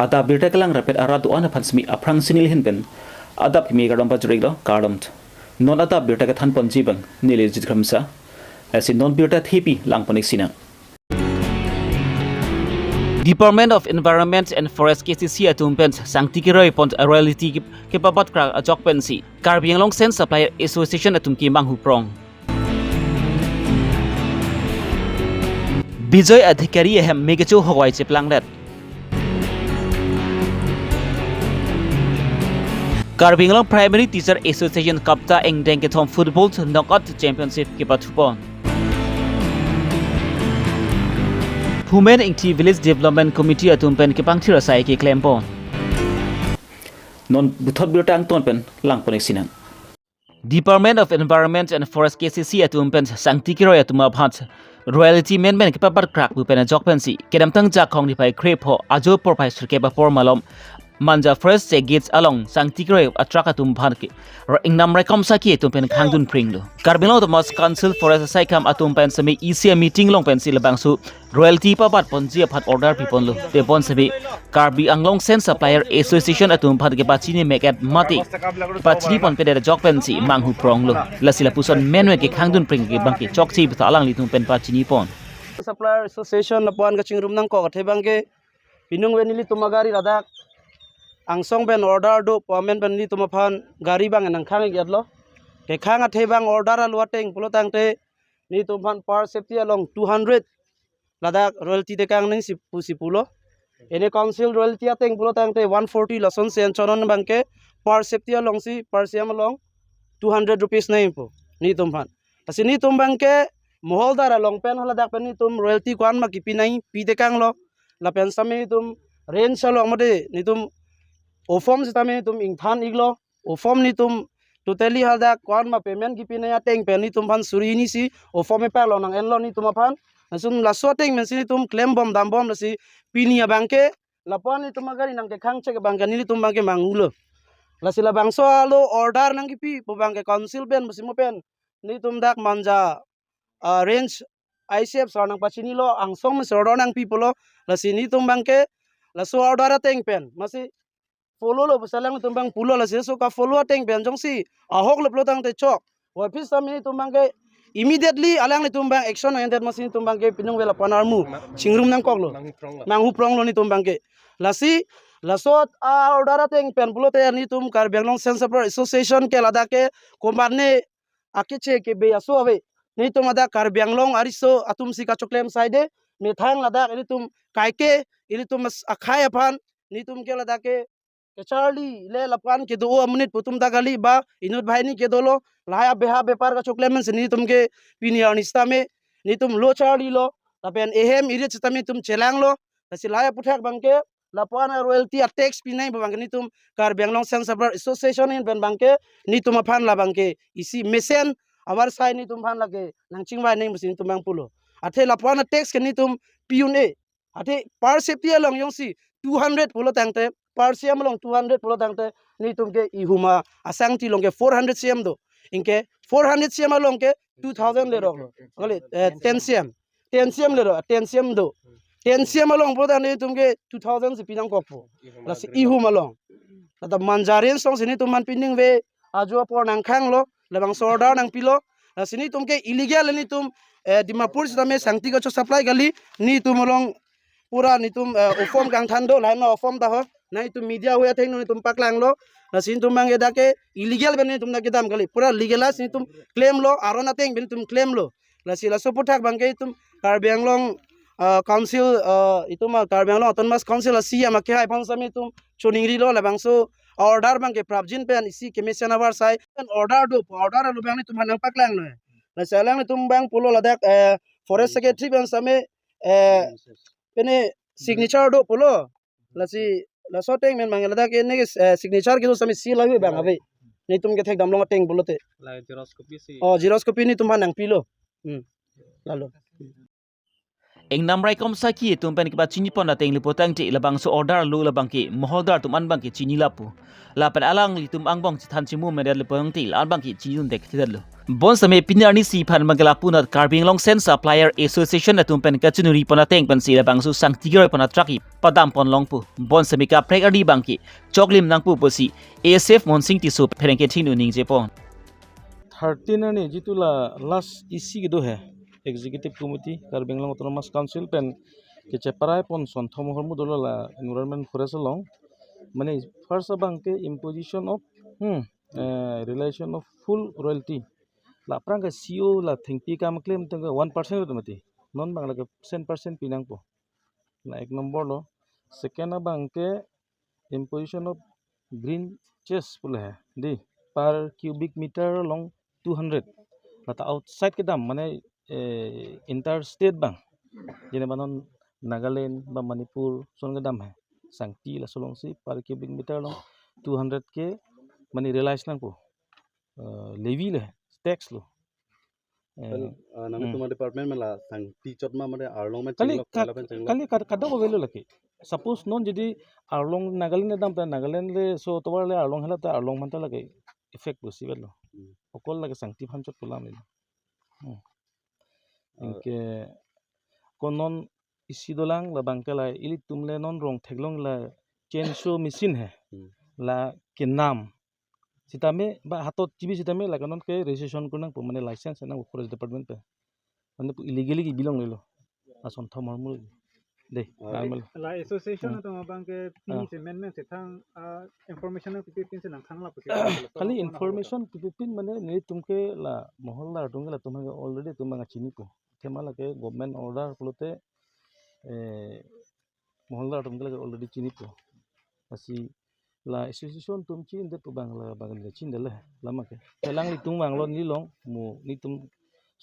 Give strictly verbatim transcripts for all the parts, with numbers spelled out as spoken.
Adap birta kelang rapet arat do-an aphan semi aphrang si neli ahin pen adap kimi kardom pajir-iklo, kardom. Non adap birta kethan ponji abang neli Jit Kramsa. Lasi non birta thepi lang pon-ik sinang. Department of Environment and Forest, K C C atum pen sangti keroi pon royalty ke-, kepabat krak ajok pensi Karbi Anglong Sand Supplier Association atum ke manghu prong. Bijoy Adhikari ahem me kecho hogwai cheplangdet. Karbi Anglong Primary Teacher Association KAPTA angdeng kethom Football Knockout Championship kepathu pon. Phumen Ingti Village Development Committee atum pen kepangthir asai keklem pon. Non puthot birta angton pen lang pon-ik sinang. Department of Environment and Forest, K C C atum pen sangti keroi atum aphan royalty menmen kepabat krak pu pen ajok pensi kedamtang Jakhong niphai krepho ajo porphai sirkep apor malom Manja Forest Check Gates along sangti keroi atrak atum aphan ke ro-, ingnam raikom saki atum pen khangdun pringlo. Karbi Anglong Autonomous Council Forest asaikam atum pen semi isi meeting along pensi labangso royalty pabat ponji aphan order pi ponlo. Tebon semi Karbi Anglong Sand Supplier Association atum aphan kepachini mek-et mati pachini pon pedet ajok pensi manghu pronglo. Lasi lapuson menmen kekhangdun pring ke abang ke chokche puta alanglitum pen pachini pon. Supplier Association lapuan kachingrum nangkok athe abang ke pinung ve nelitum agari ladak angsong pen order do pu amen pen nelitum aphan gari abang nangkhang-ik-etlo. Kekhang athe abang order alo ateng pulo tangte nelitum aphan per safety along two hundred ladak royalty tekang nangji pusi pulo. Ene council royalty ateng pulo tangte one forty lason si enchonon abang ke per safety alongsi per C M along two hundred rupees nangji pu nelitum aphan. Lasi nelitum abang ke moholdar along pen haladak pen nelitum royalty ko-an ma kipi nangji pi tekanglo. Lapen sami nelitum range along mate nelitum OFOM sitame nelitum ingthan-iklo. OFOM nelitum totally haladak ko-an ma payment kipi nangji ateng pen nelitum aphan suri hini si OFOM epak along nang-enlo nelitum aphan. Langsung laso ateng pensi nelitum klem bom dam bom lasi pini abang ke lapuan nelitum agari nangkekhang chek abang ke nelitum abang ke manghulo. Lasi labangso alo order nangkipi pu abang ke council pen pusi mo pen nelitum dak Manja, ah, range I C F sir nangpachinilo, angsong me sir order nangpi pulo. Lasi nelitum abang ke laso order ateng pen masi follow lo pusi alanglitum abang pulo, lasi laso ka-follow ateng pen jongsi ahok lo pulo tangte chok. Wapis sami nelitum abang ke immediately alanglitum abang action nangdet masi nelitum abang ke pinung ve lapuan armu chingrum nangkoklo. Manghu pronglo. Manghu pronglo nelitum abang ke. Lasi laso a-order ateng pen pulote nelitum Karbi Anglong Sand Supplier Association ke ladak ke komatne akeche kebe aso ave. Nelitum ladak Karbi Anglong ariso atum si kachoklem saide, methang ladak ilitum kaike, ilitum as-, akhai aphan nelitum ke ladak ke kecharli le lapuan kedo amonit pu atum ta kali, ba inut banghini kedolo, lahai abeha bepar kachoklem pensi nelitum ke pini arni sitame nelitum lo charlilo, lapen ehem irit sitame nelitum chelanglo. Lasi lahai aphuthak abang ke lapuan a-royalty a-tax pi nangji pu abang ke nelitum Karbi Anglong Sand Supplier Association ahin pen abang ke nelitum aphan labang ke isi mesen avarsai nelitum aphan lake nangchingvai nangji pusi nelitum abang pulo. Athe lapuan a-tax ke nelitum pi un-e. Athe per safety along jongsi two hundred pulo tangte, per C M along two hundred pulo tangte nelitum ke ihum asangti along ke four hundred C M do. Anke four hundred C M along ke two thousand lerok. Kali, eh, ten C M. Ten C M lerok, ten C M do. Ten C M along pulo tangte nelitum ke two thousand si pi nangkokpo. Lasi ihum along. Tata Manja range alongsi nelitum aphan pinung ve ajo apor nangkhanglo, labangso order nangpilo. Lasi nelitum ke illegal nelitum, eh, Dimapur sitame sangti kachosupply kali, nelitum along pura nelitum, eh, OFOM kangthan do, lahai ma OFOM ta ho. Nelitum media hui athengno nelitum paklanglo. Lasi nelitum abang ke dak ke illegal pen nelitum dak kedam kali. Pura legalize nelitum claim lo, aron ateng pen nelitum claim lo. Lasi laso aphuthak abang ke itum Karbi Anglong, ah, Council, ah, itum, ah, Karbi Anglong Autonomous Council a-C E M akehai aphan sami itum choningrilo, labangso order abang ke prapjin pen isi kemesen avarsai pen order do, order alo abang nelitum aphan nangpaklanglo. Lasi alanglitum abang pulo ladak, eh, Forest Secretary pen sami, eh, pene signature do pulo. Lasi laso ateng pen abang ladak ke ne, eh, signature kedo sami seal ahui abang ave. Nelitum kethekdam long ateng pulote. La xerox copy si. Oh, xerox copy nelitum aphan nangpilo. Hmm. Lalo. Ingnam raikom sakhi atum pen kepachini pon ateng lapu tangte labangso order lo labang ke moholdar atum an abang ke chinilap pu. Lapen alanglitum angbong chethan chemu medet lapu tangte la-an abang ke chinidun dek thidetlo. Bonsitame pini arnisi aphan abang ke lapunat Karbi Anglong Sand Supplier Association atum pen kachinuri pon ateng pensi labangso sangti keroi pon atrak ke padam pon long pu. Bonsitame kaprek arni abang ke choklim nangpo pusi A S F Monsing Tisso pherangke thin-un ningje pon. Thirteen arni jitu la last E C kedo he, Executive Committee Karbi Anglong Autonomous Council pen kecheparai pon sonthom ahormu dolo la Environment Forest along. Mane first abang ke imposition of, hmm, eh, realization of full royalty. La aphrang ke C O la thengpi kam klem tangka one percent lo mati. Non abang lake ten percent pinangpo. La ek number lo. Second abang ke imposition of green cess pule he. Di per cubic meter along two hundred. Lata outside kedam mane, eh, interstate abang. Jene ba non Nagaland ba Manipur ason kedam he. Sangti laso alongsi per cubic meter along two hundred ke mane realize nangpo. Eh, levy le, tax lo. Eh, Kali, ah, nang hmm. Tuma department mela sangti chot ma mane arlong men Kali chenglo, ka-, kala pen chenglo. Kali kad-, kadokave lo lake. Suppose non jodi arlong Nagaland dam ta Nagaland le so tovar le arlong hala ta arlong manta lake effect lo si lo. Hmm. Okol lake sangti aphan chot pulam lo. Hmm. Ah. Anke ko non isi dolang labang ke la ilitum le non rong theklong la chainsaw machine he. Hmm. La kenam. Sitame ba hatot chibi sitame la kanon ke registration kunang pu mane license nang forest department pen. Mane pu illegally kebi longlelo. Asonthom ahormu. Dei, Oh, normal. La association Hmm. atum abang ke Ah. pini se men men se thang, ah, information pipi pin se nang thang la pusi. Kali information pipi pin mane nelitum ke la moholdar atum ke latum ke already atum abang chinipo. Thema lake government order pulote, eh, moholdar atum ke lake already chinipo. Lasi la association atum chindet pu abang la abang le chindet le lama ke. Alanglitum vanglo neli long mo nelitum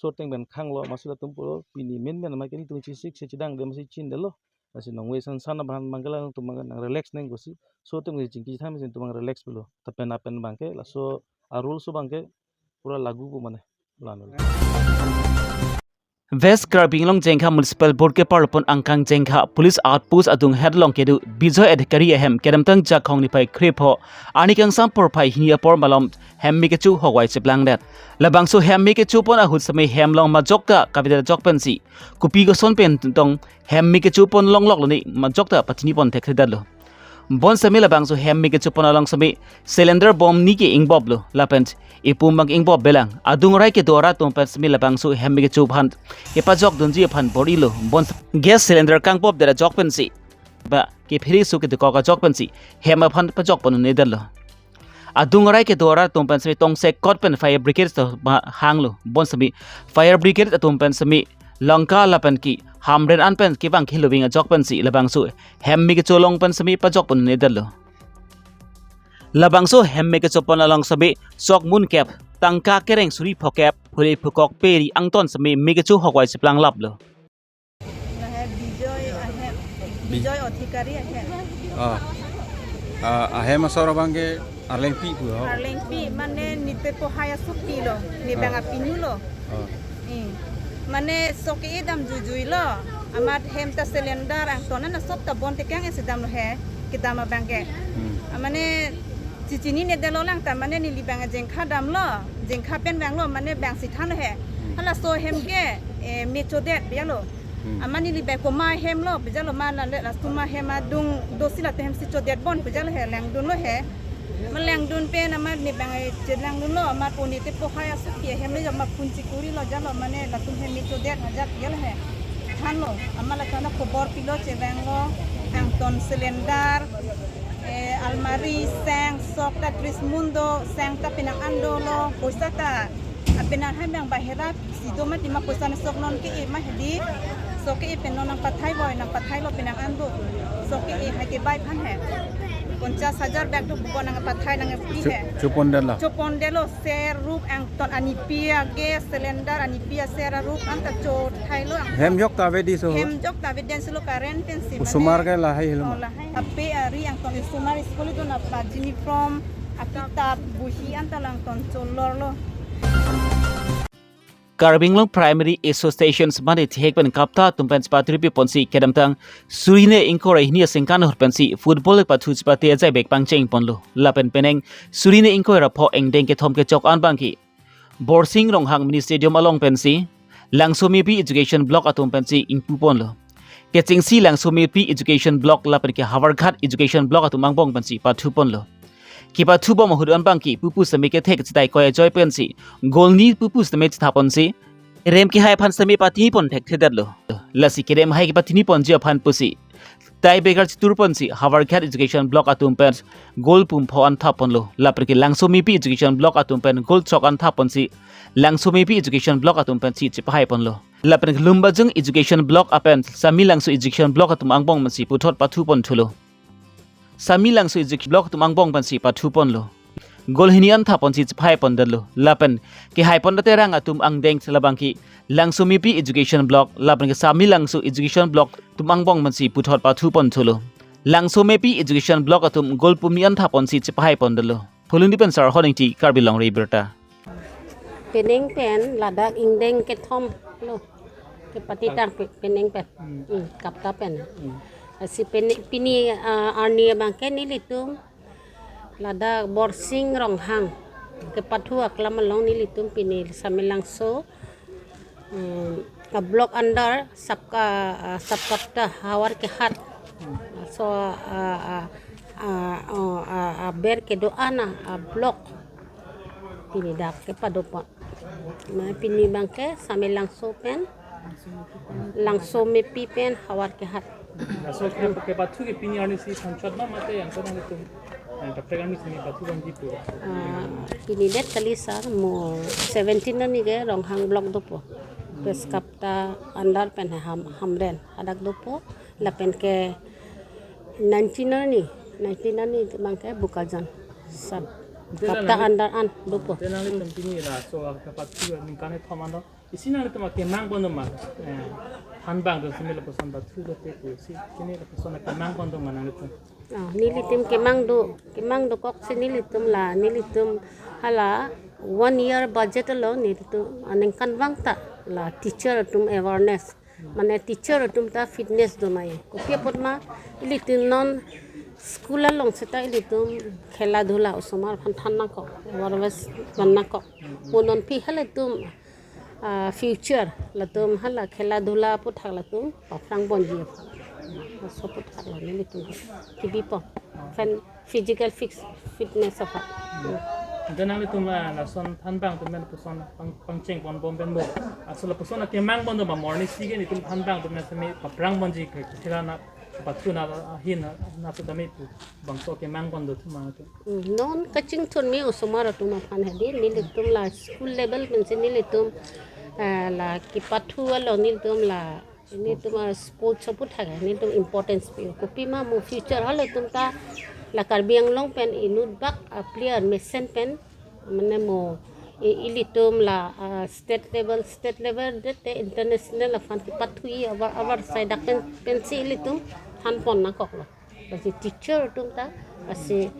so ateng pen khanglo masi latum pulo pini men men ma ke nelitum chisik se chidang de masi chindetlo. Lasi nongve san san abang abang ke latum abang nang relax nang kosi so ateng si chingki tham si atum abang relax pulo. Tapen apen abang ke laso a-rule so abang ke pura lagu pu mane. Lano. West Karbi Anglong Jengkha Municipal Board keparlo pon angkang Jengkha Police Outpost adung head along kedo Bijoy Adhikari ahem kedamtang Jakhong niphai krepho arni kangsam porphai hini apor malom hem me kecho hokvai cheplangdet. Labangso hem me kecho pon ahut sitame hem along majok ta kavedet ajok pensi kopi koson pen tong hem me kecho pon longlok lone majok ta pachini pon thekthedetlo. Bonsitame labangso hem me kecho pon along sitame cylinder bomb ni ke ingboplo lapen ipum abang ingbop belang. Adung rai kedo arat atum pen sitame labangso hem me kecho aphan kepajok dunji aphan bor-ilo. Bon gas cylinder kangbopdet ajok pensi ba kephere su kedokok ajok pensi hem aphan pajok pon un-edetlo. Adung rai kedo arat atum pen sitame tongsekot pen fire brigade atum hanglo. Bonsitame fire brigade atum pen sitame langka lapen ke Hamren an pen kevang keloving ajok pensi labangso hem me kecho along pen sitame pajok pon un-edetlo. Labangso hem me kecho pon along sitame sok munkep tangka kereng suri phokep phule phukok peri angton sitame me kecho hokvai cheplanglaplo. Lahai Bijoy ahem, Bi- Bijoy Adhikari ahem. Ah. Ah, ahem asor abang ke arlengpi pu ho. Arlengpi mane nite pohai asukpilo, ne Ah. bang apinu lo. Ah. Eh. Mane sok ke-e dam juijui lo. Amat hem ta cylinder angton an asok ta bon tekang esi damlo he, kedam abang ke. Hmm. Ah, mane chichinine detlo lang ta mane neli bang Jengkha damlo, Jengkha pen vanglo mane bang si thanlo he. Hmm. Halaso hem ke, eh, me chodet bialo. Hmm. Amat neli bang komat hem lo, pejalo ma la le la suma hem adung dosi late hem si chodet bon pejalo he langdunlo he. Ma langdun pen amat ne bang chelangdunlo amat poni te pohai asukpi hem le amat phone chekuri lo jalo mane latum hem me chodet ajat jalo he. Thanlo amat la thanlo khobor pilo chevanglo angton cylinder, eh, almari seng sok ta dress mundo seng ta penang an dolo poisa ta apenang hai bang bahera si do mati ma poisa ne sok non ke-e ma hedi. Sok ke-e pen non nang pathai boi nang pathailo penang an do. Sok ke-e hai ke bai phan he. Ponchas hajar bag do buko nang pathai nang pi he. Cho-, chopon detlo. Chopon detlo ser rup angton anipi a gas cylinder anipi a ser rup anta chothailo ang. Hem jok ta ave di so. Hem jok ta ave den silo current pen si mane. Osomar ke lahai helo Oh, ma. Lahai. Ape ari angton osomar school do na pa uniform, akitap, buhi anta langton cholorlo. Karbi Anglong Primary Association mane thihek pen KAPTA atum pen chepatiri ponsi kedamtang suri hini ingkoi ra hini aningkan ahut pensi football kepathu chepate ajai bek pangcheng ponlo. Lapen penang suri hini ingkoi ra pho angdeng kethom kechok an abangke Borsing Ronghang Mini Stadium along pensi Langsomepi Education Block atum pensi ingpu ponlo. Kechengsi Langsomepi Education Block lapen ke Howraghat Education Block atum angbong pensi pathu ponlo. Kepathu bom ahut an abangke pupu seme kethek chetai koi ajoine pensi goal hini pupu seme chetha ponsi kerem kehai aphan seme patini pon thekthedetlo. Lasi kerem hai kepatini ponji aphan pusi tiebreaker chetur ponsi Howraghat Education Block atum pen goal pum pho an tha ponlo. Lapen ke Langsomepi Education Block atum pen goal chok an tha ponsi Langsomepi Education Block atum pensi chepahai ponlo. Lapen ke Lumbajong Education Block apen Samelangso Education Block atum angbong pensi puthot pathu pon thulo. Samelangso Education Block atum angbong pensi pathu ponlo. Goal hini an tha ponsi chepahai pondetlo. Lapen kehai pon terang atum angdeng labangke Langsomepi Education Block lapen ke Samelangso Education Block atum angbong pensi puthot pathu pon thulo. Langsomepi Education Block atum goal pum hini an tha ponsi chepahai pondetlo. Phuloni pen Sarhon Ingti, Karbi Longri Abirta. Penang pen ladak ingdeng kethom lo. Kepatitang pe-, penang pen. Hmm. Hmm, KAPTA pen. Hmm. Lasi peni-, pini, ah, arni abangke nelitum ladak Borsing Ronghang kepathu aklam along nelitum pini Samelangso, hmm, a block under sub ka-, ah, sub KAPTA Howraghat. So, ah, ah, ah, oh, ah, ah, aber kedo-an a, ah, block pini dak kepado pon. Ma pini abangke Samelangso pen, Langsomepi pen Howraghat. Laso ke, kepathu ke pini arni si pangchot ma mate yang kurang itu. Yang kaprek arni si pathu bang gitu. Ah, pini det kali sir, mo seventeen arni ke Ronghang block dopo. Pen KAPTA under pen Ham-, Hamren hadak dopo. Lapen ke nineteen arni, nineteen arni abangke Bokajan. Sub KAPTA under an dopo. Te nanglitum pini laso kepathu aningkan kethom an do. Isi nanglitum akemang pon ma, eh, thanbang do seme lapuson pathu do te pu si, pini lapuson akemang pon do ma nanglitum? Ah, nelitum kemang do, kemang dokoksi nelitum la, nelitum hala one year budget along nelitum aningkanvang ta la teacher atum awareness. Mane teacher atum ta fitness do ma ye. Kopi apot ma ilitum non school along seta ilitum khela dhula osomar aphan than nangkok, awareness van nangkok. Mo non pi halatum, ah, future latum hala khela dhula aputhak latum paphrang ponji aphan. Laso aputhak lo nelitum kebi pon. Phen physical fix, fitness aphan. Hmm. Ante nanglitum, ah, lason thanbang atum pen lapuson pang, pangcheng pon bom pen bo. Aso lapuson akemang pon do ma morning si ke nelitum thanbang atum pen seme paphrang ponji ke khela na pathu na ahin na, na sutame pu bangso akemang pon do thu ma atum. Hmm, non kachingthurmi osomar atum aphan hedi nelitum la school level pensi nelitum, ah, la kepathu along nelitum la nelitum, ah, sports aputhak nelitum importance pi. Kopi ma mo future halatum ta la Karbi Anglong pen inut bak a player mesen pen mane mo i-, ilitum la, ah, state level, state level det te international aphan kepathu-i abar, abar sai dak pen, pensi ilitum than pon nangkok lo. Lasi teacher atum ta, lasi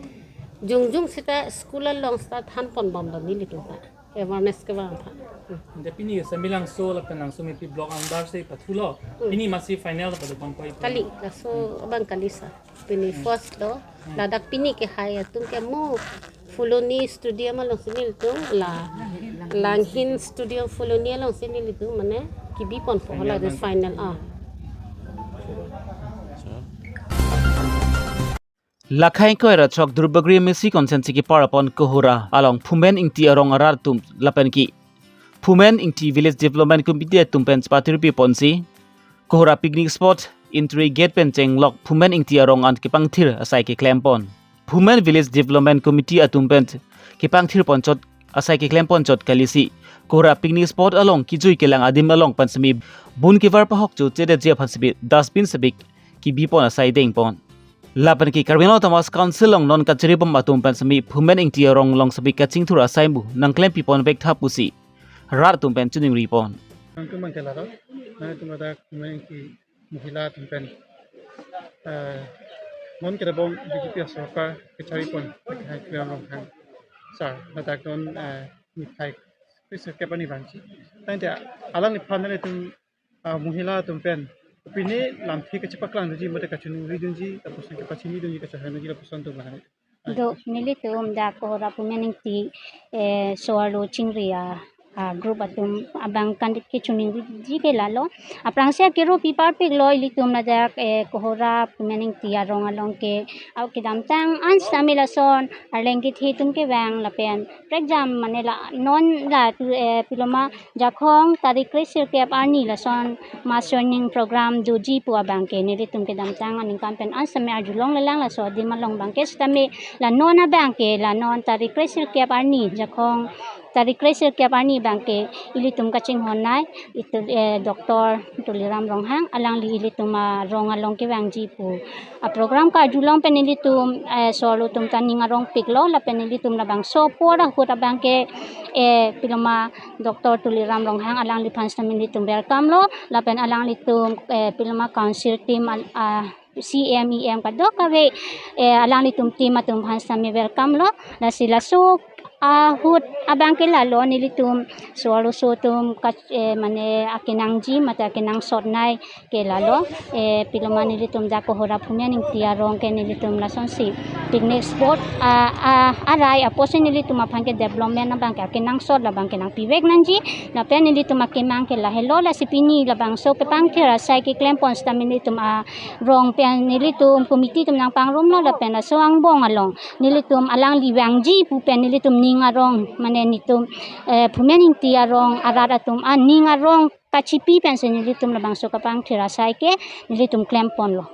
jongjong seta school along seta than pon bom do nelitum ta. Awareness kevang aphan. Hmm. Ante pini Samelangso lapen Langsomepi block under si pathulo. Hmm. Pini masi final pado pon koi. Kali, laso abang kali sir. Pini first do. Hmm. Ladak pini kehai atum ke mo Phuloni Stadium along si nelitum la Langhin Stadium Phuloni along si nelitum mane kebi ponpo final hala abang. Final, ah. Lakhai ingkoi ra chok Duarbagori M A C constituency kepar apon Kohora along Phumen Ingti arong arat atum lapen ke Phumen Ingti Village Development Committee atum pen chepatiri ponsi Kohora picnic spot entry gate pen chenglok Phumen Ingti arong an kepangthir asai keklem pon. Phumen Village Development Committee atum pen kepangthir ponchot asai keklem ponchot kalisi Kohora picnic spot along kejui kelang adim along pen seme bun kevar pahok cho chedetji aphan seme dustbin seme kebi pon asai deng pon. Lapen ke Karbi Anglong Autonomous Council along non kachiri bom atum pen seme Phumen Ingti arong along seme kachingthur asai mu nangklempi pon vek tha pusi rat atum pen chiningri pon. Nangtum bang ke laro, nangtum ada Phumen Ingti mohila atum pen, eh, non kere bom B J P asorkar kachari pon, hai kre along hang. Sir, ladak don, eh, niphai Chris kep arni vangji. Tangte alangliphan nanglitum, ah, mohila atum pen pine lamthe kachepaklang dunji mate kachiningri dunji lapuson kepachini dunji kachehang dunji lapuson atum lahai. Do, nelitum dak Kohora Phumen Ingti, eh, so-arlo chingri a, a group atum abang kandit kechiningriji ke lalo. Aphrangsi akero pi parpiklo ilitum ladak, eh, Kohora Phumen Ingti arong along ke, au kedamtang an sitame lason arleng kethe atum kevang lapen prekjam mane la non la tu, eh, piloma Jakhong tarik kre sirkep arni lason mass joining program doji pu abang ke nelitum kedamtang aningkan pen an sitame arjulonglelang, laso adim along abang ke sitame la non abang ke, la non tarik kre sirkep arni, Jakhong tarik kre sirkep arni abang ke ilitum kachinghon nei itum, eh, Doctor Tuliram Ronghang alangli ilitum arong along kevangji pu a program karjulong pen ilitum, eh, so-arlo atum ta ning arongpiklo lapen ilitum labangso apor ahut abang ke, eh, piloma Doctor Tuliram Ronghang alangliphan sitame ilitum welcome lo lapen alanglitum, eh, piloma council team al-, ah, C M, E M kadokave, eh, alanglitum team atum aphan sitame welcome lo. Lasi laso ahut abang ke lalo nelitum so-arloso atum ka, eh, mane akenangji mate akenangsot nei ke lalo, eh, piloma nelitum dak Kohora Phumen Ingti arong ke nelitum lasonsi picnic spot, ah, ah, arai apotsi nelitum aphan ke development abang ke akenangsot labang ke nangpivek nangji lapen nelitum akemang ke lahelo. Lasi pini labangso kepangthir asai keklempon sitame nelitum arong pen nelitum committee atum nangpangrumlo lapen laso angbong along nelitum alangli vangji pu pen nelitum ning arong mane nelitum, eh, Phumen Ingti arong arat atum aning arong kachipi pensi nelitum labangso kepangthir asai ke nelitum klemponlo.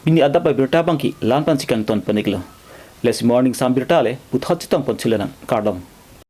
Pini adap abirta abang ke la-an pensi kangton pon-iklo. Lasi mo arni angsam birta le puthot chetongpon thulo nang, kardom.